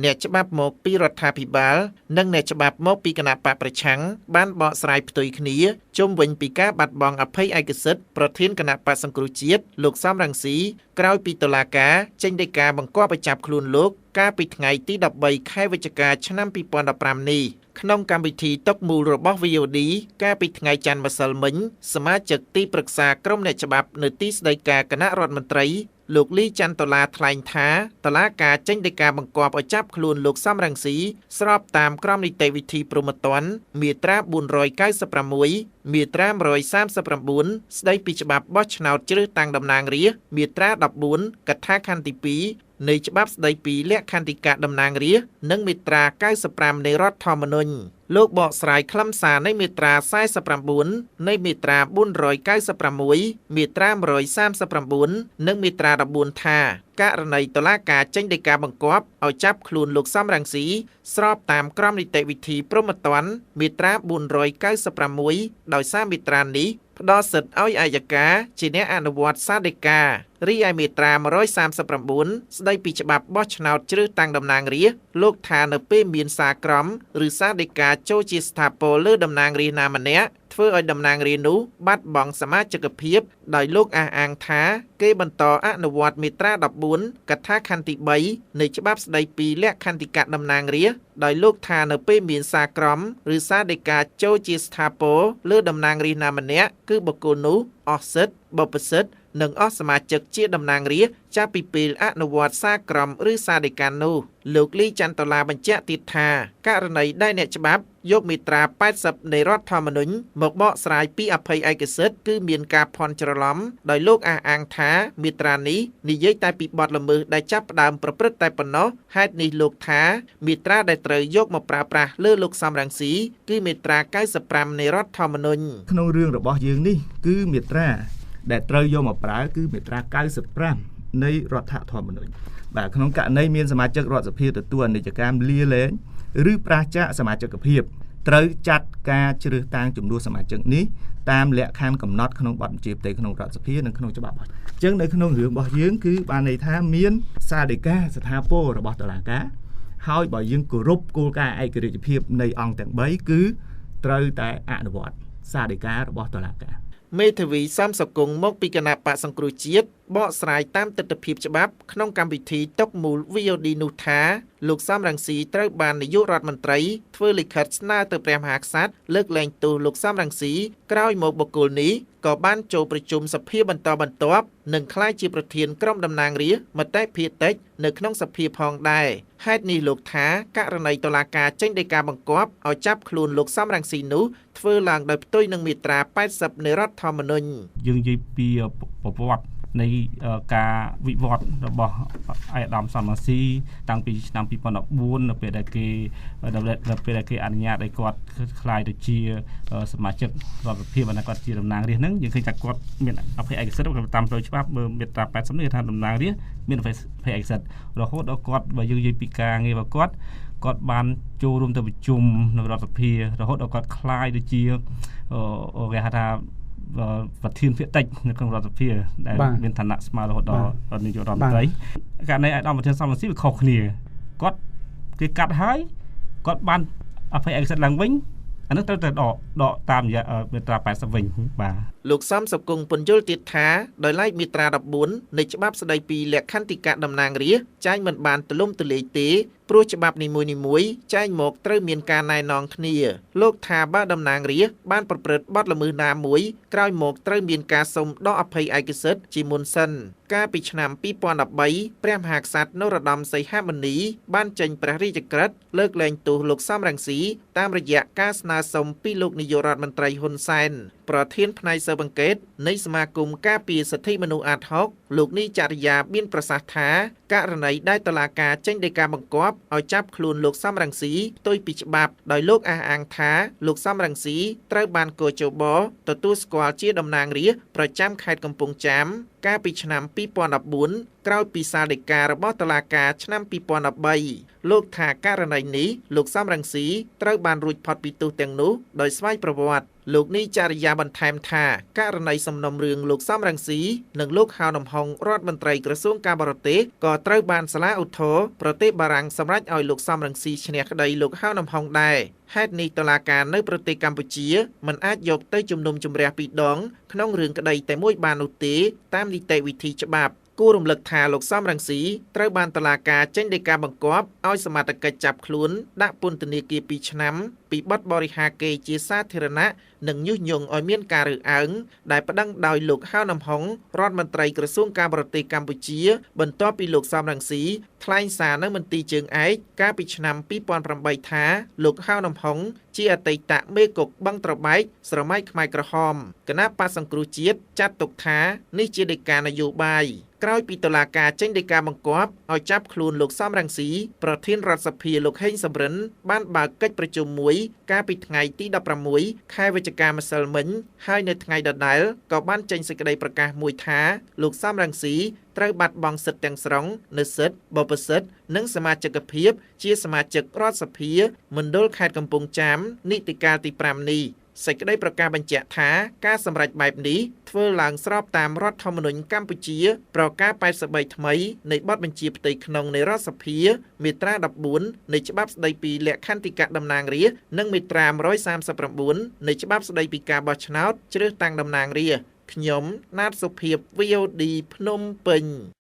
អ្នកច្បាប់មកពីរដ្ឋាភិបាល និងអ្នកច្បាប់មកពីគណបក្សប្រឆាំងបានបកស្រាយផ្ទុយគ្នាជុំវិញពីការបាត់បង់អភ័យឯកសិទ្ធិប្រធានគណបក្សសង្គ្រោះជាតិលោកសម រង្ស៊ីក្រោយពីតុលាការចេញដីកាបង្គាប់ឲ្យចាប់ខ្លួនលោកកាលពីថ្ងៃទី13ខែវិច្ឆិកាឆ្នាំ2015នេះ។ ក្នុងកម្មវិធីតុមូលរបស់ VOD កាលពីថ្ងៃច័ន្ទម្សិលមិញ សមាជិកទីប្រឹក្សាក្រុមអ្នកច្បាប់នៅទីស្តីការគណៈរដ្ឋមន្ត្រីលោកលីច័ន្ទតុលាថ្លែងថា តឡាការចេញដីកាបង្គាប់ឲ្យចាប់ខ្លួនលោកសំរងស៊ីស្របតាមក្រមនីតិវិធីព្រហ្មទណ្ឌមាត្រា496 មាត្រា139 ស្តីពីច្បាប់បោះឆ្នោតជ្រើសតាំងតំណាងរាស្ត្រ មាត្រា14 កថាខណ្ឌទី2នៃច្បាប់ស្តីពីលក្ខន្តិកៈតំណាងរាស្ត្រ និងមាត្រា95នៃរដ្ឋធម្មនុញ្ញ។ លោកបកស្រាយខ្លឹមសារនៃមាត្រា49 នៃមាត្រា496 មាត្រា139 និងមាត្រា14ថា ករណីតុលាការចេញដីកាបង្គាប់ឲ្យចាប់ខ្លួនលោកសំរងស៊ីស្របតាមក្រមនីតិវិធីព្រហ្មទណ្ឌមាត្រា496 ដោយសារមាត្រានេះផ្ដល់សិទ្ធិឲ្យអយ្យការជាអ្នកអនុវត្តសាលដីកា រីឯមាត្រា139 ស្ដីពីច្បាប់បោះឆ្នោតជ្រើសតាំងតំណាងរាស្ត្រ លោកថានៅពេលមានសារក្រមឬសារដីកាចូលជាស្ថាពរលើតំណាងរាស្ត្រណាម្នាក់ ធ្វើឲ្យតំណាងរាស្ត្រនោះបាត់បង់សមាជិកភាព ដោយលោកអះអាងថាគេបន្តអនុវត្តមាត្រា14 កថាខណ្ឌទី3នៃច្បាប់ស្ដីពីលក្ខន្តិកៈតំណាងរាស្ត្រ ដោយលោកថានៅពេលមានសារក្រមឬសារដីកាចូលជាស្ថាពរលើតំណាងរាស្ត្រណាម្នាក់ គឺបុគ្គលនោះអស់សិទ្ធិបុព្វសិទ្ធិនិងអស់សមាជិកជាតំណាងរាស្ត្រចាប់ពីពេលអនុវត្តសារក្រមឬសារដីកានោះ។ លោកលីច័ន្ទតុលាបញ្ជាក់ទៀតថា ករណីដែលអ្នកច្បាប់យកមាត្រា80នៃរដ្ឋធម្មនុញ្ញមកបកស្រាយពីអភ័យឯកសិទ្ធិ គឺមានការភ័ន្តច្រឡំ ដោយលោកអះអាងថាមាត្រានេះនិយាយតែពីបទល្មើសដែលចាប់ផ្ដើមប្រព្រឹត្តតែប៉ុណ្ណោះ។ ហេតុនេះលោកថាមាត្រាដែលត្រូវយកមកប្រើប្រាស់លើលោកសំរងស៊ី គឺមាត្រា95នៃរដ្ឋធម្មនុញ្ញ។ ក្នុងរឿងរបស់យើងនេះ គឺមាត្រាដែលត្រូវយកមកប្រើគឺមាត្រា95នៃរដ្ឋធម្មនុញ្ញ។ បាទ ក្នុងករណីមានសមាជិករដ្ឋសភាទទួលអនិច្ចកម្ម លាលែង ឬប្រាសចាកសមាជិកភាព ត្រូវចាត់ការជ្រើសតាំងចំនួនសមាជិកនេះតាមលក្ខខណ្ឌកំណត់ក្នុងបទបញ្ជាផ្ទៃក្នុងរដ្ឋសភានិងក្នុងច្បាប់។ អញ្ចឹងនៅក្នុងរឿងរបស់យើង គឺបានន័យថាមានសាលដីកាស្ថាពររបស់តុលាការ ហើយបើយើងគោរពគោលការណ៍ឯករាជ្យភាពនៃអង្គទាំង3 គឺត្រូវតែអនុវត្តសាលដីការបស់តុលាការ។ មេធាវីសំសកុងមកពីគណៈបកសង្គ្រោះជាតិបកស្រាយតាមទស្សនវិជ្ជាច្បាប់ក្នុងកម្មវិធីតុមូល VOD នោះថា លោកសំរងស៊ីត្រូវបាននាយករដ្ឋមន្ត្រីធ្វើលិខិតស្នើទៅព្រះមហាក្សត្រលើកលែងទោសលោកសំរងស៊ី ក្រោយមកបុគ្គលនេះក៏បានចូលប្រជុំសភាបន្តបន្ទាប់ និងក្លាយជាប្រធានក្រុមតំណាងរាស្ត្រមតិភាគតិចនៅក្នុងសភាផងដែរ។ ហេតុនេះលោកថាករណីតុលាការចេញដីកាបង្គាប់ឲ្យចាប់ខ្លួនលោកសំរងស៊ីនោះ ធ្វើឡើងដោយផ្ទុយនឹងមាត្រា80នៃរដ្ឋធម្មនុញ្ញ។ យើងនិយាយពីប្រវត្តិនៃការវិវត្តរបស់ឯកឧត្តមសំរងស៊ីតាំងពីឆ្នាំ2014 នៅពេលដែលគេអនុញ្ញាតឲ្យគាត់ក្លាយទៅជាសមាជិករដ្ឋសភា បានគាត់ជាតំណាងរាស្ត្រហ្នឹង យើងឃើញថាគាត់មានអភ័យឯកសិទ្ធិតាមផ្លូវច្បាប់។ មើលមាត្រា80នេះថាតំណាងរាស្ត្រមានអភ័យឯកសិទ្ធិ រហូតដល់គាត់ បើយើងនិយាយពីការងាររបស់គាត់ គាត់បានចូលរួមទៅប្រជុំនៅរដ្ឋសភា រហូតដល់គាត់ក្លាយទៅជាគេហៅថាប្រធានភាគតិចនៅក្នុងរដ្ឋសភា ដែលមានឋានៈស្មើរហូតដល់នាយករដ្ឋមន្ត្រី។ ករណីអាយដាមប្រធានសំរងស៊ីវាខុសគ្នា គាត់គេកាត់ហើយគាត់បានអភ័យឯកសិទ្ធិឡើងវិញ អានោះត្រូវតែដកតាមរយៈមាត្រា80វិញ។ បាទ លោកសំសុគង្គពន្យល់ទៀតថា ដោយឡែកមាត្រា14នៃច្បាប់ស្តីពីលក្ខន្តិកៈតំណាងរាស្ត្រចែងមិនបានទូលំទូលាយទេ ព្រោះច្បាប់នីមួយៗចែងមកត្រូវមានការណែនាំគ្នា។ លោកថាបើតំណាងរាស្ត្របានប្រព្រឹត្តបទល្មើសណាមួយ ក្រោយមកត្រូវមានការសុំដកអភ័យឯកសិទ្ធិជាមុនសិន។ កាលពីឆ្នាំ2013 ព្រះមហាក្សត្រនរោត្តមសីហមុនីបានចេញព្រះរាជក្រឹត្យលើកលែងទោសលោកសំរងស៊ី តាមរយៈការស្នើសុំពីលោកនាយករដ្ឋមន្ត្រីហ៊ុនសែន។ ប្រធានផ្នែកស៊ើបអង្កេតនៃសមាគមការពារសិទ្ធិមនុស្សអាដហុក លោកនីចរិយាមានប្រសាសន៍ថា ករណីដែលតុលាការចេញដីកាបង្គាប់ឲ្យចាប់ខ្លួនលោកសំរងស៊ីផ្ទុយពីច្បាប់ ដោយលោកអះអាងថាលោកសំរងស៊ីត្រូវបានគជបទទួលស្គាល់ជាតំណាងរាស្ត្រប្រចាំខេត្តកំពង់ចាមកាលពីឆ្នាំ2014 ក្រោយពីសាលដីការបស់តុលាការឆ្នាំ2013។ លោកថាករណីនេះលោកសំរងស៊ីត្រូវបានរួចផុតពីទោសទាំងនោះដោយស្វ័យប្រវត្តិ។ លោកនីចរិយាបន្ថែមថាករណីសំណុំរឿងលោកសំរងស៊ីនិងលោកហៅនំហុងរដ្ឋមន្ត្រីក្រសួងការបរទេសក៏ត្រូវបានសាលាឧទ្ធរណ៍ប្រទេសបារាំងសម្រេចឲ្យលោកសំរងស៊ីឈ្នះក្តីលោកហៅនំហុងដែរហេតុនេះតុលាការនៅប្រទេសកម្ពុជាមិនអាចយកទៅជំនុំជម្រះពីរដងក្នុងរឿងក្តីតែមួយបាននោះទេតាមនីតិវិធីច្បាប់គួររំលឹកថាលោកសំរងស៊ីត្រូវបានតុលាការចេញដីកាបង្គាប់ឲ្យសមត្ថកិច្ចចាប់ខ្លួនដាក់ពន្ធនាគារ2ឆ្នាំពីបទបរិហារកេរជាសាធារណៈនិងញុះញង់ឲ្យមានការរើសអើងដែលប្តឹងដោយលោកហៅនំហុងរដ្ឋមន្ត្រីក្រសួងការបរទេសកម្ពុជាបន្ទាប់ពីលោកសំរងស៊ីថ្លែងសារនៅមន្ទីរជើងឯកកាលពីឆ្នាំ2008ថាលោកហៅនំហុងជាអតីតមេគុកបឹងត្របែកស្រមៃខ្មែរក្រហមគណៈបក្សសង្គ្រោះជាតិចាត់ទុកថានេះជាដីកានយោបាយក្រោយពីតុលាការចេញដីកាបង្គាប់ឲ្យចាប់ខ្លួនលោកសំរងស៊ីប្រធានរដ្ឋសភាលោកហេងសំរិនបានបើកកិច្ចប្រជុំមួយកាលពីថ្ងៃទី16ខែវិច្ឆិកាម្សិលមិញហើយនៅថ្ងៃដដែលក៏បានចេញសេចក្តីប្រកាសមួយថាលោកសំរងស៊ីត្រូវបាត់បង់សិទ្ធិទាំងស្រុងនៅសិទ្ធិបព្វសិទ្ធិនិងសមាជិកភាពជាសមាជិករដ្ឋសភាមណ្ឌលខេត្តកំពង់ចាមនីតិកាលទី5នេះសេចក្តីប្រកាសបញ្ជាក់ថាការសម្រេចបែបនេះធ្វើឡើងស្របតាមរដ្ឋធម្មនុញ្ញកម្ពុជាប្រការ83ថ្មីនៃបទបញ្ជាផ្ទៃក្នុងនៃរដ្ឋសភាមាត្រា14នៃច្បាប់ស្តីពីលក្ខន្តិកៈតំណាងរាស្ត្រនិងមាត្រា139នៃច្បាប់ស្តីពីការបោះឆ្នោតជ្រើសតាំងតំណាងរាស្ត្រខ្ញុំណាតសុភាព VOD ភ្នំពេញ។